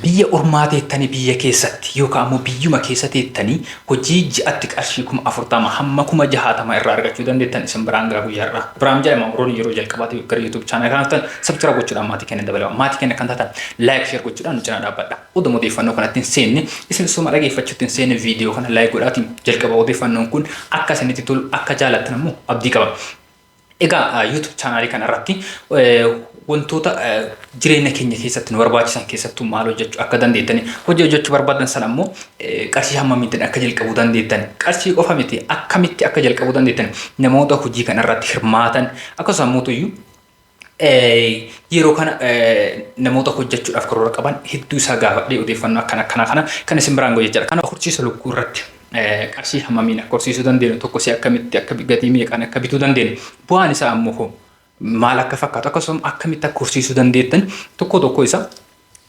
Biyya ormaa teettanii biyya keessatti yookaan ammoo biyyuma keessa teettanii hojii ji'atti qarshii 40,000 hamma 60,000 irraa argachuu dandeettan isin biraan ga'a guyyaa irraa. Biraam jedhama Oroon yeroo jalqabaatiif gara YouTube channel kana dhuftan subscribe gochuudhaan maatii keenya dabalama. Maatii keenya kan taatan like share gochuudhaan nu cinaa dhaabbadha. Oduma odeeffannoo kanatti hin seenne isin suma dhageeffachuutti hin seenne viidiyoo kana like godhaatiin jalqaba odeeffannoon kun akka isinitti tolu akka jaalattan ammoo abdii qaba. Egaa YouTube chaanaalii kana irratti wantoota jireenya keenya keessatti nu barbaachisan keessattuu maal hojjechuu akka dandeettani hojii hojjechuu barbaadan sana ammoo qarshii hammamiitiin akka jalqabuu dandeettan qarshii qofa miti akkamitti akka jalqabuu dandeettan namoota hojii kana irratti hirmaatan akkasumas ammoo iyyuu yeroo kana namoota hojjechuudhaaf karoora qaban hedduu isaa gaafadhee odeeffannoo akkana akkanaa kana kan isin biraan gahu jechaadha. Kana horsiisa lukkuu irratti qarshii hammamiin akka horsiisuu dandeenyu tokko si akkamitti akka gatii meeqaan akka bituu dandeenyu bu'aan isaa ammoo hoo maal akka fakkaatu akkasuma akkamitti akka horsiisuu dandeettan tokko tokko isaa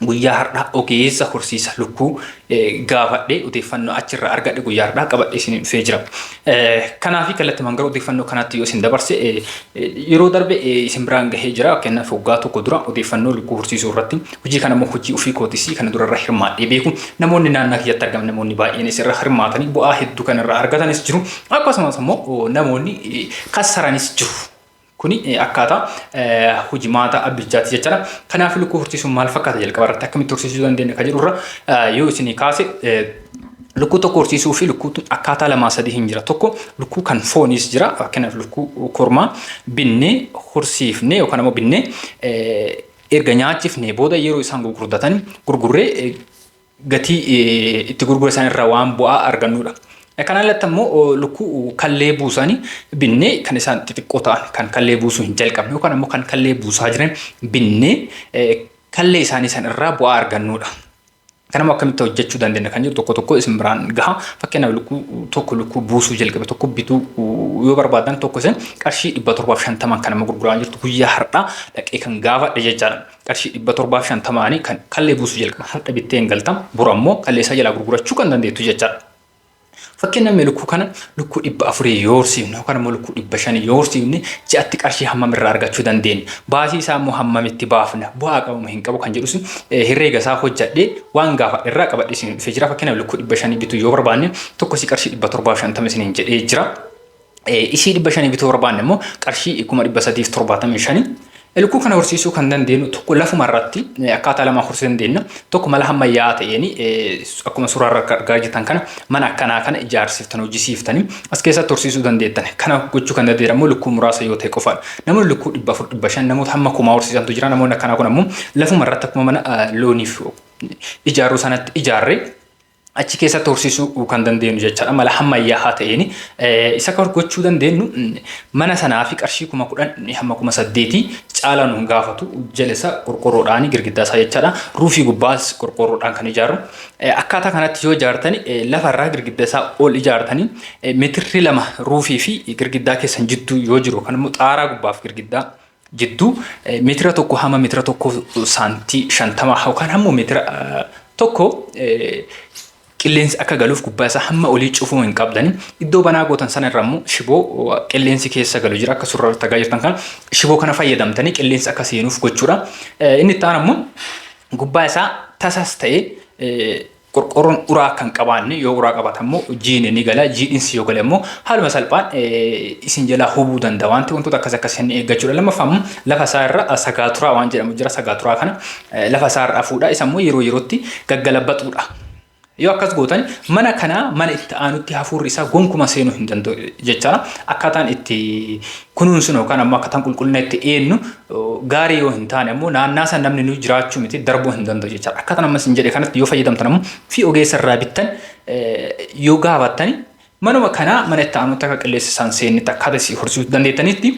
guyyaa har'aa ogeessa horsiisa lukkuu gaafadhee odeeffannoo achirraa argadhe guyyaa har'aa qabadhee isin dhufee jira. Kanaaf kallattumaan gara odeeffannoo kanaatti yoo isin dabarse yeroo darbe isin biraan gahee jira. Fakkeenyaaf waggaa tokko dura odeeffannoo lukkuu horsiisuu irratti hojii kana immoo hojii ofii kootis kana dura irra hirmaadhee beeku namoonni naannaa kiyyatti argaman namoonni baay'eenis irra hirmaatanii bu'aa hedduu kan irraa argatanis jiru. Akkasumas immoo namoonni kassaranis jiru. Kuni akkaataa hojimaata abbichaati jechaadha. Kanaaf lukkuu horsiisuun maal fakkaata jalqaba irratti akkamitti horsiisuu dandeenya kan jedhurra yoo isinii kaase lukkuu tokko horsiisuu fi lukkuu akkaataa lamaa sadii hin jira. Tokko lukkuu kan fooniis jira. Fakkeenyaaf lukkuu kormaa binnee horsiifnee yookaan ammoo binnee erga nyaachifnee booda yeroo isaan gurguddatan gurgurree gatii itti gurgura isaan irraa waan bu'aa argannudha. Kana alatti ammoo lukkuu kallee buusanii binnee kan isaan xixiqqoo ta'an kan kallee buusuu hin jalqabne yookaan ammoo kan kallee buusaa jiran binnee kallee isaanii san irraa bu'aa argannudha. Kanammoo akkamitti hojjechuu dandeenya kan jiru tokko tokko isin biraan gaha. Fakkeenyaaf lukkuu tokko lukkuu buusuu jalqabe tokko bituu yoo barbaadan tokko isin qarshii 750 kan nama gurguraa jirtu guyyaa har'aa dhaqee kan gaafadhe jechaadha. Qarshii 750 kan kallee buusuu jalqaba har'a bittee hin galta bor ammoo kallee isaa jalaa gurgurachuu kan dandeettu jechaadha. Fakkeenyaaf mee lukkuu kana lukkuu 400 yoo horsiifne yookaan ammoo lukkuu 500 yoo horsiifne ji'atti qarshii hammam irraa argachuu dandeenya? Baasii isaa immoo hammamitti baafna? Bu'aa qabu hin qabu kan jedhus herreega isaa hojjadhee waan gaafadhe irraa qabadhe isin dhufee jira. Fakkeenyaaf lukkuu 500 bituu yoo barbaanne tokko isii qarshii 750 isiniin jedhee jira. Isii 500 bituu barbaanne immoo qarshii 375,000. Lukkuu kana horsiisuu kan dandeenyu tokko lafuma irratti akkaataa lamaan horsiisuu dandeenya. Tokko mala ammayyaa'aa ta'een akkuma suuraa irra argaa jirtan kana mana akkanaa kana ijaarsiftan hojjisiiftanii as keessatti horsiisuu dandeettan. Kana gochuu kan dandeenyu ammoo lukkuu muraasa yoo ta'e qofaadha. Namoonni lukkuu 400 500 namoota hamma kumaa horsiisantu jira. Namoonni akkanaa kun ammoo lafuma irratti akkuma mana looniif ijaaruu sanatti ijaarree achi keessatti horsiisuu kan dandeenyu jechaadha. Mala ammayyaa'aa ta'een isa kan gochuu dandeenyu mana sanaa fi qarshii 10,000 hamma 8,000 caalaa nu gaafatu jala isaa qorqorroodhaan girgiddaa isaa jechaadha. Ruufii gubbaas qorqorroodhaan kan ijaarru. Akkaataa kanatti yoo ijaartani lafarraa girgiddaa isaa ol ijaartani meetirri 2 ruufii fi girgiddaa keessan jidduu yoo jiru yookaan immoo xaaraa gubbaaf girgiddaa jidduu meetira 1 hamma meetira 1 saantii 50 yookaan hamma meetira 1 qilleensi akka galuuf gubbaa isaa hamma olii cufuu hin qabdani. Iddoo banaa gootan sana irra immoo shiboo qilleensi keessa galu jira akka suuraa irratti argaa jirtan kana shiboo kana fayyadamtanii qilleensi akka seenuuf gochuudha. Inni itti aanu immoo gubbaa isaa tasas ta'ee Qorqoorroon uraa akka hin qabaanne yoo uraa qabaate ammoo jiini ni gala jiidhinsi yoo gale ammoo haaluma salphaan isin jalaa hubuu danda'a waan ta'eef wantoota akkas akkasii inni eeggachuudha. Lammaffaa ammoo lafa isaa irra sagaaturaa waan jedhamu jira sagaaturaa kana lafa isaa irra afuudha isa ammoo yeroo yerootti gaggalabbaxuudha. Yoo akkas gootan mana kanaa mana itti aanutti hafuurri isaa gonkuma seenuu hin danda'u jechaadha. Akkaataan itti kunuunsinu yookaan ammoo akkaataan qulqullina itti eennu gaarii yoo hin taane ammoo naannaa san namni nu jiraachuu miti darbuu hin danda'u jechaadha. Akkaataan amma isin jedhe kanatti yoo fayyadamtan ammoo fi ogeessa irraa bittan yoo gaafattani manuma kanaa mana itti aanutti akka qilleensi isaan seennetti akkaataa isin horsiisuu dandeettanitti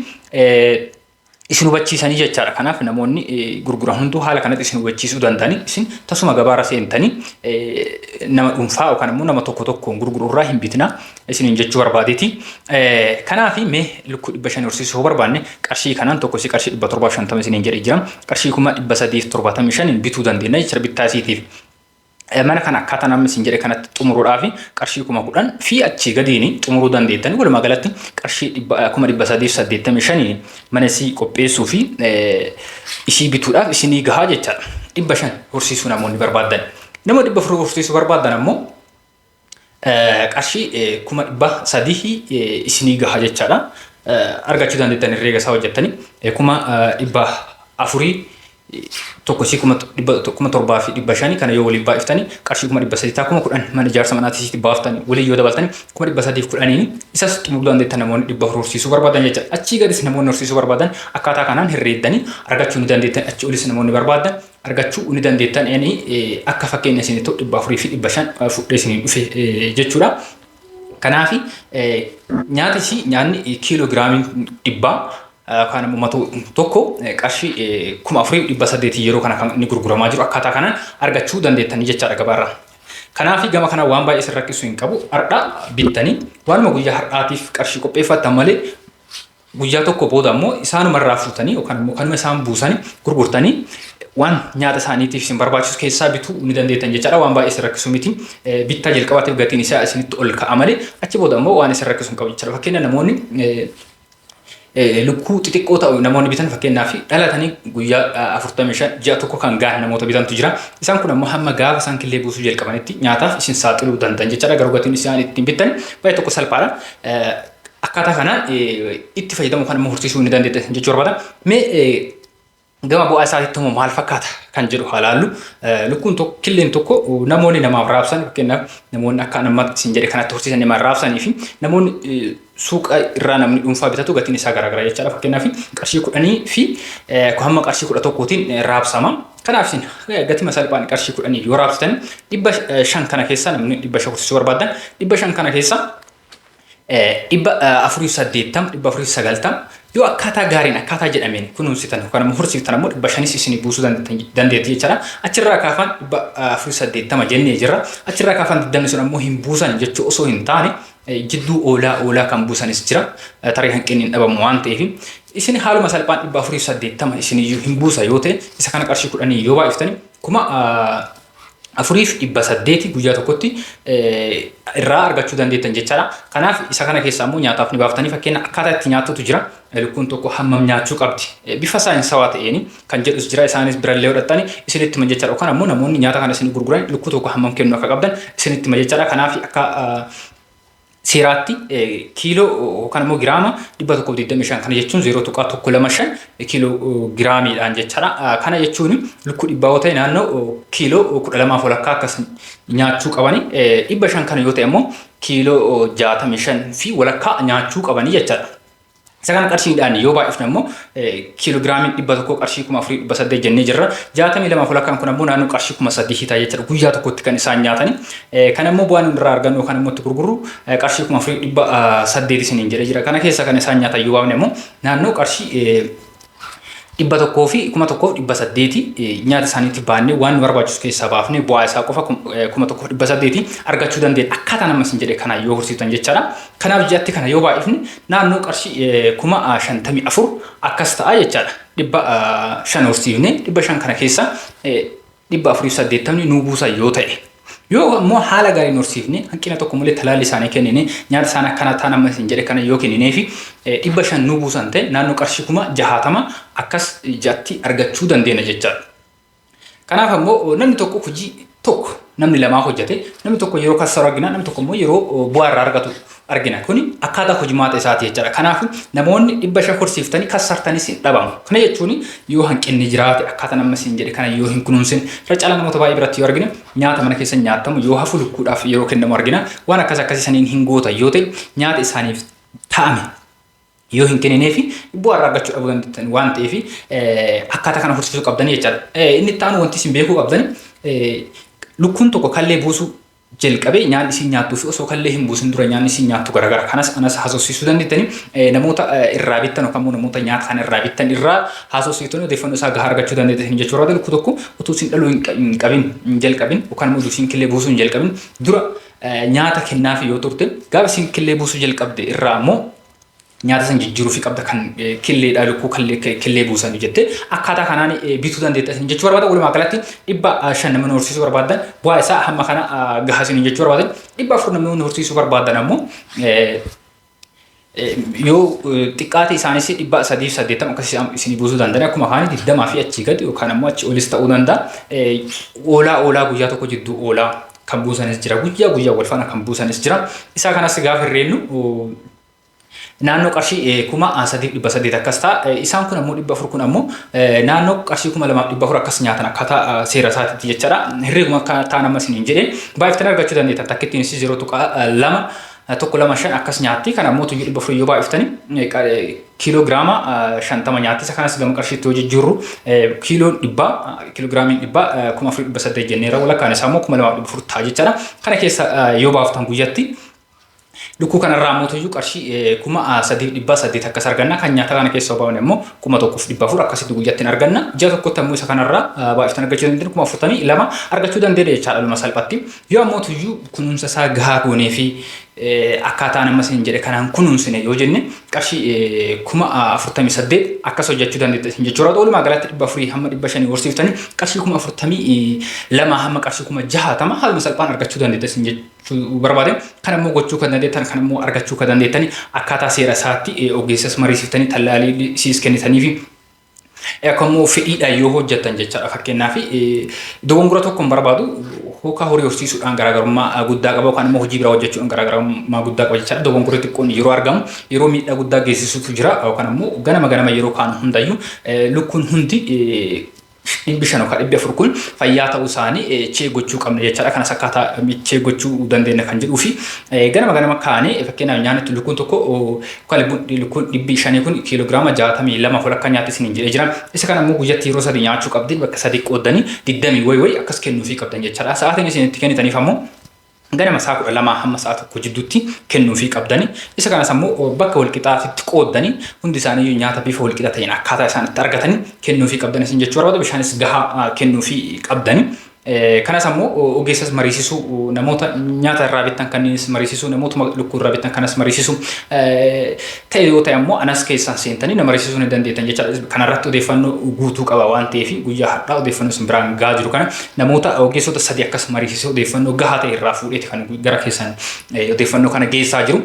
isin hubachiisanii jechaadha. Kanaaf namoonni gurguran hunduu haala kanatti isin hubachiisuu danda'anii isin tasuma gabaarra seentanii nama dhuunfaa yookaan immoo nama tokko tokkoon gurguru irraa hin bitinaa isiniin jechuu barbaadeeti. Kanaaf mee lukkuu 500 horsiisuu yoo barbaanne qarshii kanaan tokko isii qarshii 750 isiniin jedhee jira. Qarshii 375,000 bituu dandeenya jechuudha bittaa isiitiif. Mana kana akkaataa namni isin jedhe kanatti xumuruudhaaf qarshii 10,000 fi achii gadiin xumuruu dandeettani. Walumaa galatti qarshii 385,000 mana isii qopheessuu fi isii bituudhaaf isinii gahaa jechaadha. 500 horsiisuu namoonni barbaadan. Nama 400 horsiisuu barbaadan ammoo qarshii 300,000 isinii gaha jechaadha. Argachuu dandeettan herreega isaa hojjettanii 400,000 tokko isii 7,500 kana yoo waliin baay'iftanii qarshii 300,000 ta'a. 10,000 mana ijaarsa manaatti isiitti baaftanii waliin yoo dabaltanii 310,000 isas xumuruu dandeettan namoonni 400 horsiisuu barbaadan jechaadha. Achii gadis namoonni horsiisuu barbaadan akkaataa kanaan herreeddanii argachuu ni dandeettan. Achii olis namoonni barbaadan argachuu ni dandeettan. Inni akka fakkeenya isinii ta'u 400 fi 500 fudhee isinii dhufe jechuudha. Kanaaf nyaati isii nyaanni kiiloo giraamiin 100 yookaan immoo matoo tokko qarshii 4,800 yeroo kana kan inni gurguramaa jiru akkaataa kanaan argachuu dandeettanii jechaadha gabaarraa. Kanaaf gama kana waan baay'ee isin rakkisu hin qabu. Har'a bittanii waanuma guyyaa har'aatiif qarshii qopheeffattan malee guyyaa tokko booda immoo isaanumarraa fuutanii yookaan immoo kanuma isaan buusanii gurgurtanii waan nyaata isaaniitiif isin barbaachisu keessaa bituu ni dandeettan jechaadha. Waan baay'ee isin rakkisu miti. Bittaa jalqabaatiif gatiin isaa isinitti ol ka'a malee achi booda immoo waan isin rakkisu hin qabu jechaadha. Fakkeenya namoonni lukkuu xixiqqoo ta'u namoonni bitan, fakkeenyaaf dhalatanii guyyaa 45, ji'a tokko kan gahan namoota bitantu jira. Isaan kun ammoo hamma gaafa isaan killee buusuu jalqabanitti nyaataaf isin saaxiluu danda'an jechaadha. Garuu gatiin isaan ittiin bittan baay'ee tokko salphaadha. Akkaataa kanaan itti fayyadamu kan immoo horsiisuu ni dandeettan jechuu barbaada. Mee gama bu'aa isaatiitti immoo maal fakkaata kan jedhu haa laallu. Lukkuun tokko, killeen tokko namoonni namaaf raabsan, fakkeenyaaf namoonni akka namatti isin jedhe kanatti horsiisan namaaf raabsanii fi namoonni suuqa irraa namni dhuunfaa bitatu gatiin isaa garaagara jechaadha. Fakkeenyaaf qarshii 10 fi hamma qarshii 11tiin raabsama. Kanaaf isin gatima salphaan qarshii 10 yoo raabsitan 500 kana keessa namni 500 horsiisuu barbaadan 500 kana keessa 480, 490 yoo akkaataa gaariin akkaataa jedhameen kunuunsitan yookaan immoo horsiiftan ammoo 500s isinii buusuu dandeetti jechaadha. Achirraa kaafaan 480 jennee jirra. Achirraa kaafaan 20 sun ammoo hin buusan jechuu osoo hin taane jidduu oolaa oolaa kan buusanis jira. Tarii hanqinni hin dhabamu waan ta'eef isin haaluma salphaan 480 isiniyyuu hin buusa yoo ta'e isa kana qarshii 10 yoo baay'iftani 4,800 guyyaa tokkotti irraa argachuu dandeettan jechaadha. Kanaaf isa kana keessa ammoo nyaataaf ni baaftanii, fakkeenya akkaataa itti nyaattutu jira. Lukkuun tokko hammam nyaachuu qabdi? Bifa saayinsawaa ta'een kan jedhus jira. Isaanis birallee hodhattanii isinitti himan jechaadha. Yookaan ammoo namoonni nyaata kana isin gurguran lukkuu tokko hammam kennuu akka qabdan isinitti hima jechaadha. Kanaaf akka seeraatti kiiloo yookaan immoo giraama 125, kana jechuun 0.125 kiiloo giraamiidhaan jechaadha. Kana jechuun lukkuu 100 yoo ta'e naannoo kiiloo 12 walakkaa akkas nyaachuu qabani. 500 kana yoo ta'e immoo kiiloo 65 fi walakkaa nyaachuu qabanii jechaadha. Isa kana qarshiidhaan yoo baay'ifne ammoo kiiloo giraamiin 100 qarshii 4,800 jennee jirra. 62 walakkaan kun ammoo naannoo qarshii 3,000 ta'a jechuudha. Guyyaa tokkotti kan isaan nyaatani. Kan ammoo bu'aan irraa argannu yookaan immoo itti gurgurru qarshii 4,800 isiniin jedhee jira. Kana keessa kan isaan nyaatan yoo baafne ammoo naannoo qarshii 100 fi 1,800 nyaata isaaniitti baannee waan nu barbaachisu keessaa baafnee bu'aa isaa qofa 1,800 argachuu dandeenya. Akkaataa nama isin jedhe kana yoo horsiiftan jechaadha. Kanaaf ji'atti kana yoo baay'ifne naannoo qarshii 54,000 akkas ta'a jechaadha. 500 horsiifne 500 kana keessa 480 nuu buusan yoo ta'e. Yoo ammoo haala gaariin horsiifne, hanqina tokko malee talaalli isaanii kennine, nyaata isaan akkana ta'an amma isin jedhe kana yoo kenninee fi 500 nuu buusan ta'e naannoo qarshii 60,000 akkas ji'atti argachuu dandeenya jechaadha. Kanaaf ammoo namni tokko hojii tokko namni lamaa hojjete, namni tokko yeroo kassaru argina, namni tokko immoo yeroo bu'aa irraa argatu argina. Kuni akkaataa hojimaata isaati jechaadha. Kanaaf namoonni 500 horsiiftanii kassartanis hin dhabamu. Kana jechuun yoo hanqinni jiraate, akkaataa nama isin jedhe kana yoo hin kunuunsin, irra caalaa namoota baay'ee biratti yoo argine nyaata mana keessa nyaatamu yoo hafu lukkuudhaaf yeroo kennamu argina. Waan akkas akkasii saniin hin gootan yoo ta'e, nyaata isaaniif ta'ame yoo hin kennineefi bu'aa irraa argachuu dhabuu dandeettan waan ta'eef akkaataa kana horsiisuu qabdanii jechaadha. Inni itti aanu wanti isin beekuu qabdan, lukkuun tokko kallee buusuu jalqabee nyaanni isin nyaattuu fi osoo kallee hin buusin dura nyaanni isin nyaattu garagara. Kanas anas haasofsiisuu dandeettanii, namoota irraa bittan yookaan immoo namoota nyaata kana irraa bittan irraa haasofsiiftanii odeeffannoo isaa gahaa argachuu dandeettan jechuudha. Lukkuu tokko utuu isin dhaluu hin qabin, hin jalqabin yookaan immoo utuu isin killee buusuu hin jalqabin dura nyaata kennaafi yoo turte, gaafa isin killee buusuu jalqabde irraa immoo Nyaata san jijjiiruu fi qabda kan killeedha, lukkuu killee buusanii jettee akkaataa kanaan bituu dandeetta isin jechuu barbaada. Walumaa galatti 500 namni horsiisuu barbaadan bu'aa isaa hamma kana gahaa isin jechuu barbaadan. 400 namni horsiisuu barbaadan ammoo yoo xiqqaate isaanis 380 akkasii isin buusuu danda'an. Akkuma kaan 20 fi achii gadi yookaan ammoo achii olis ta'uu danda'a. Oolaa oolaa guyyaa tokko jidduu oolaa kan buusanis jira, guyyaa guyyaa wal faana kan buusanis jira. Isaa kanas gaafa hirreennu naannoo qarshii 3,800 akkas ta'a. Isaan kun ammoo 400 kun ammoo naannoo qarshii 2,400 akkas nyaatan akkaataa seera isaatiitti jechaadha. Herreeguma akka ta'an amma isiniin jedhee baay'iftanii argachuu dandeettan. Takkittiin isii 0.2 1 2 5 akkas nyaatti. Kana ammoo tuyyuu 400 yoo baay'iftanii kiiloogiraama 50 nyaatti. Isa kanas gama qarshiitti yoo jijjiirru kiiloon dhibbaa, kiiloogiraamiin dhibbaa 4,800 jenneera. Walakkaan isaa immoo 2,400 ta'a jechaadha. Kana keessa yoo baaftan guyyatti lukkuu kanarraa ammoo tuyyuu qarshii 3,800 akkas arganna. Kan nyaata kana keessa baafne immoo 1,400 akkasitti guyyatti hin arganna. Ji'a tokkotti ammoo isa kanarraa baay'iftan argachuu dandeenya, 42,000 argachuu dandeenya jechaadha luma salphatti. Yoo ammoo tuyyuu kunuunsa isaa gahaa goonee fi akkaataa nama isin jedhe kanaan kunuunsine yoo jenne qarshii 48,000 akkas hojjechuu dandeetta isin jechuudha. Walumaa galatti 400 hamma 500 horsiiftanii qarshii 42,000 hamma qarshii 60,000 haaluma salphaan argachuu dandeetta isin jechuu barbaade. Kan ammoo gochuu kan dandeettan, kan ammoo argachuu kan dandeettani akkaataa seera isaatti ogeessas mariisiftanii, tallaalii siis kennitanii fi akka immoo fedhiidhaan yoo hojjettan jechaadha. Fakkeenyaaf dogongora tokko hin barbaadu, hookaa horii horsiisuudhaan garaagarummaa guddaa qaba yookaan immoo hojii biraa hojjechuudhaan garaagarummaa guddaa qaba jechaadha. Dogongorri xiqqoon yeroo argamu yeroo miidhaa guddaa geessisutu jira yookaan immoo ganama ganama yeroo kaanu hundayyuu lukkuun hundi 500 yookaan 400 kun fayyaa ta'uu isaanii check gochuu qabna jechaadha. Kanas akkaataa check gochuu dandeenya kan jedhuu fi ganama ganama kaanee fakkeenyaaf nyaanni lukkuun tokko yookaan lukkuun 500 kun kiiloogiraama 62 walakkaa nyaatti isiniin jedhee jira. Isa kana immoo guyyatti yeroo sadii nyaachuu qabdi, bakka sadii qooddanii digdamii wayi wayi akkas kennuufii qabdan jechaadha. Sa'aatiin isin itti kennitaniif ammoo ganama sa'a 12 hamma sa'a 1 jidduutti kennuufii qabdani. Isa kanas ammoo bakka walqixaatitti qooddanii hundi isaanii nyaata bifa walqixa ta'een akkaataa isaan itti argatanii kennuufii qabdan isin jechuu barbaada. Bishaanis gahaa kennuufii qabdani. Kanas ammoo ogeessas mariisisuu, namoota nyaata irraa bittan kanneenis mariisisuu, namootuma lukkuu irraa bittan kanas mariisisuu ta'e yoo ta'e ammoo anas keessaan seentanii na mariisisuu ni dandeettan jechaadha. Kanarratti odeeffannoo guutuu qaba waan ta'eef guyyaa har'aa odeeffannoo isin biraan gahaa jiru kana namoota ogeessota sadii akkas mariisisee odeeffannoo gahaa ta'e irraa fuudheeti kan gara keessan odeeffannoo kana geessaa jiru.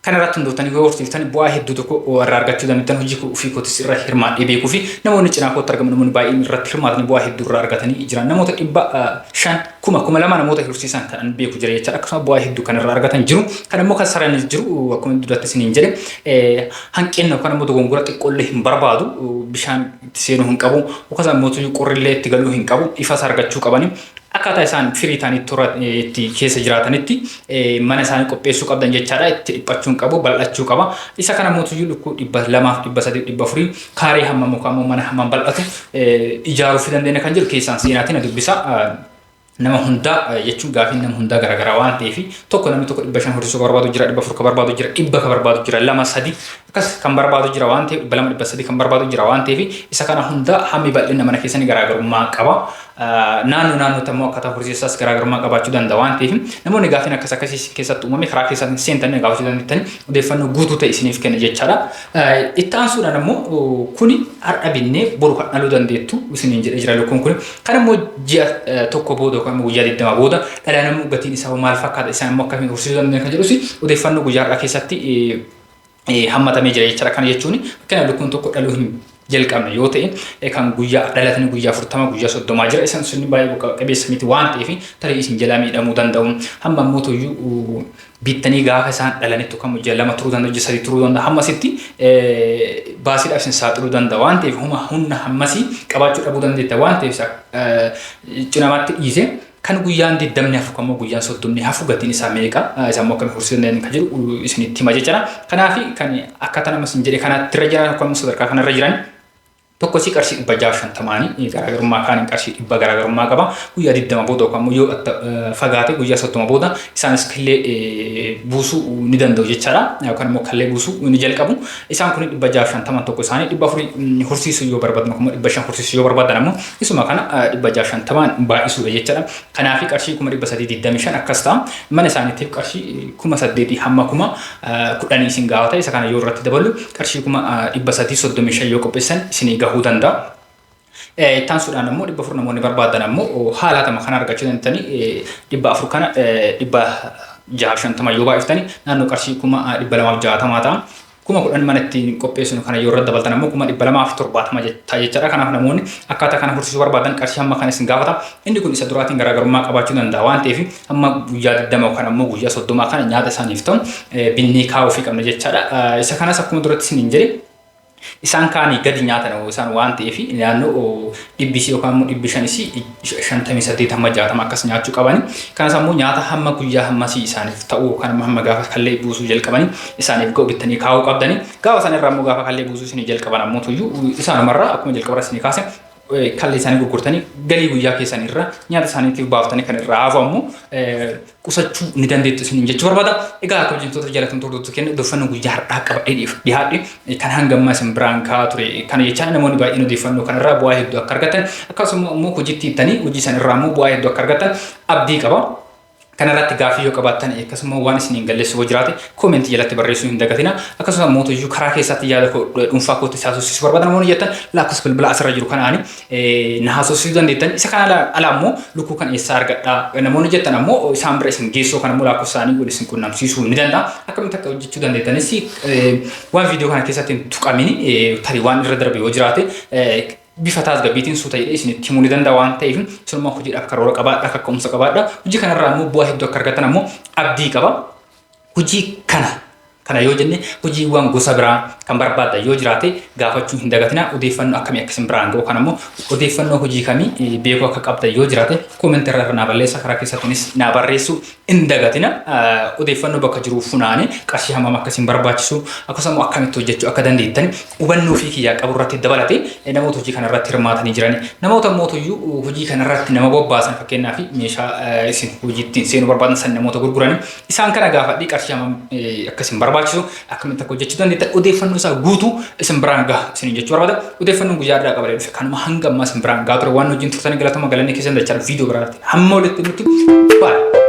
Kana irratti hundooftanii yoo horsiiftan bu'aa hedduu tokko irraa argachuu dandeettan. Hojii ofii kootis irra hirmaadhee beekuu fi namoonni cinaa kootti argaman, namoonni baay'een irratti hirmaatanii bu'aa hedduu irraa argatanii jiran, namoota 500, 1,000, 2,000 namoota horsiisan kan beeku jira jechaadha. Akkasuma bu'aa hedduu kan irraa argatan jiru. Kan immoo kan saranis jiru akkuma duratti isiniin jedhe hanqinna yookaan immoo dogongora xiqqoollee hin barbaadu, bishaan itti seenuu hin qabu, akkasuma immoo qorrillee itti galuu hin qabu, ifas argachuu qabani. Akkaataa isaan firii ta'anii toora itti keessa jiraatanitti mana isaanii qopheessuu qabdan jechaadha. Itti dhiphachuu hin qabu, bal'achuu qaba. Isa kana mootuyyuu lukkuu 200f, 300, 400 kaaree hammam yookaan immoo mana hammam bal'atu ijaaruu fi dandeenya kan jedhu keessaan seenaatiin na dubbisa. Nama hundaa jechuun gaafiin nama hundaa garaagaraa waan ta'eef, tokko namni tokko 500 horsiisuu barbaadu jira, 400 ka barbaadu jira, 100 ka barbaadu jira, lama sadi akkas kan barbaadu jira waan ta'eef, 200, 300 kan barbaadu jira waan ta'eef, isa kana hundaa hammi bal'ina mana keessanii garaagarummaa qaba. Naannoo naannootti ammoo akkaataa horsiisaas garaagarummaa qabaachuu danda'a waan ta'eef, namoonni gaafiin akkas akkasii keessatti uumame karaa keessatti seentanii gaafachuu dandeettanii odeeffannoo guutuu ta'e isiniif kenna jechaadha. Itti aansuudhaan ammoo kuni har'a binnee boru kan dhaluu dandeettu isiniin jedhee jira lukkuun kun. Kan immoo ji'a tokko booda yookaan immoo guyyaa 20 booda dhalaan immoo gatiin isaa maal fakkaata, isaan immoo akkamiin horsiisuu dandeenya kan jedhus odeeffannoo guyyaa har'aa keessatti hammatamee jira jechaadha. Kana jechuun fakkeenyaaf lukkuun tokko dhaluu hin jalqabne yoo ta'e kan guyyaa dhalatanii guyyaa 40, guyyaa 30 jira. Isaan sun baay'ee bu'a qabeessa miti waan ta'eef tarii isin jalaa miidhamuu danda'u. Hamma immoo toyyuu bittanii gaafa isaan dhalanitti kan ji'a 2 turuu danda'u, ji'a 3 turuu danda'a. Hammasitti baasiidhaaf isin saaxiluu danda'a waan ta'eef huma humna hammasii qabaachuu dhabuu dandeetta waan ta'eef cinamaatti dhiise. Kan guyyaan 20 hafu, kan guyyaan 30 hafu gatiin isaa meeqa, isa immoo akkamiin horsiisuu dandeenya kan jedhu isinitti hima jechuudha. Kanaaf kan akkaataa nama isin jedhe kanaatti irra jiran yookaan sadarkaa kanarra jiran Tokko isii qarshii 650nii garaagarummaa kaaniin qarshii 100 garaagarummaa qaba. Guyyaa 20 booda yookaan immoo yoo fagaate guyyaa 30 booda isaanis killee buusuu ni danda'u jechaadha. Yookaan immoo kallee buusuu ni jalqabu. Isaan kun 650 tokko isaanii 400 horsiisuu yoo barbaadan yookaan immoo 500 horsiisuu yoo barbaadan ammoo isuma kana 650n baay'isuudha jechaadha. Kanaaf qarshii 325,000 akkas ta'a. Mana isaaniitiif qarshii 8,000 hamma 10,000 isin gaafata. Isa kana yoo irratti daballu qarshii 335,000 yoo qopheessan isinii gahuu danda'a. Ittaansuudhaan ammoo 400 namoonni barbaadan ammoo haalatama kana argachuu danda'anii 400 kana 650 yoo baay'iftani naannoo qarshii 260,000 ta'a. 10,000 mana ittiin qopheessinu kana yoo irratti dabaltan ammoo 270,000 ta'a jechaadha. Kanaaf namoonni akkaataa kana horsiisuu barbaadan qarshii hamma kana isin gaafata. Inni kun isa duraatiin garaagarummaa qabaachuu danda'a waan ta'eef hamma guyyaa 20 yookaan ammoo guyyaa 30 kana nyaata isaaniif ta'u binnee kaa'uufii qabna jechaadha. Isa kanas akkuma duratti isiniin jedhe isaan kaanii gadi nyaatan isaan waan ta'eef naannoo dhibbisii yookaan immoo 500 58 hamma 60 akkas nyaachuu qabani. Kanas ammoo nyaata hamma guyyaa hammasii isaaniif ta'u yookaan immoo hamma gaafa kallee buusuu jalqabani isaaniif ga'u bittanii kaa'uu qabdani. Gaafa isaan irraa immoo gaafa kallee buusuu isinii jalqaban ammoo tuyyuu isaanumarraa akkuma jalqabarra isinii kaase kallee isaanii gurgurtanii galii guyyaa keessan irra nyaata isaaniitiif baaftanii kan irraa hafu ammoo qusachuu ni dandeettu isiniin jechuu barbaada. Egaa kabajamtoota jaalatamtoota hordoftoota keenya odeeffannoo guyyaa har'aa qabadhee dhiyaadhe kan hanga ammaa isin biraan gahaa ture kana jechaan namoonni baay'een odeeffannoo kanarraa bu'aa hedduu akka argatan akkasuma immoo hojiitti hiiktanii hojii san irraa immoo bu'aa hedduu akka argatan abdii qaba. Kanarratti gaaffii yoo qabaattan akkasuma waan isin hin galleessu yoo jiraate koomentii jalatti barreessuu hin dagatina. Akkasuma mootuyyuu karaa keessaatti yaada dhuunfaa kootti haasofsiisuu barbaadan namoonni jettan lakkoofsa bilbilaa asirra jiru kanaani na haasofsiisuu dandeettan. Isa kana ala ammoo lukkuu kan eessaa argadhaa namoonni jettan ammoo isaan bira isin geessuu kan ammoo lakkoofsa isaanii wal isin qunnamsiisuu ni danda'a. Akkamitti akka hojjechuu dandeettanis waan viidiyoo kana keessatti hin tuqamini tarii waan irra darbe yoo jiraate bifa taasgabbiitiin suuta jedhee isinitti himuu ni danda'a waan ta'eef isinummaa hojiidhaaf karoora qabaadha kaka'umsa qabaadha. Hojii kanarraa ammoo bu'aa hedduu akka argatan ammoo abdii qaba. Hojii kana kana yoo jenne hojiiwwan gosa biraa kan barbaaddan yoo jiraate gaafachuu hin dagatina. Odeeffannoo akkamii akka isin biraan ga'u kan ammoo odeeffannoo hojii kamii beekuu akka qabdan yoo jiraate koomentii irra naa balleessa karaa keessattinis naa barreessuu hin dagatina. Odeeffannoo bakka jiruu funaane qarshii hammam akka isin barbaachisu akkasuma akkamitti hojjechuu akka dandeettan hubannoo fi kiyyaa qabu irratti dabalate namoota hojii kana irratti hirmaatanii jiran namoota mootuyyuu hojii kana irratti nama bobbaasan fakkeenyaaf meeshaa isin hojii ittiin seenuu barbaadan san namoota gurguran isaan kana gaafadhii qarshii hammam akka isin barbaachisu akkamitti akka hojjechuu dandeettan odeeffannoo isaa guutuu isin biraan gaha isin jechuu barbaada. Odeeffannoon guyyaa irraa qabatee dhufe kanuma hanga ammaa isin biraan gahaa ture waan wajjin turtanii galatama galanni keessan dachaa viidiyoo biraatti hamma walitti nutti baay'ee.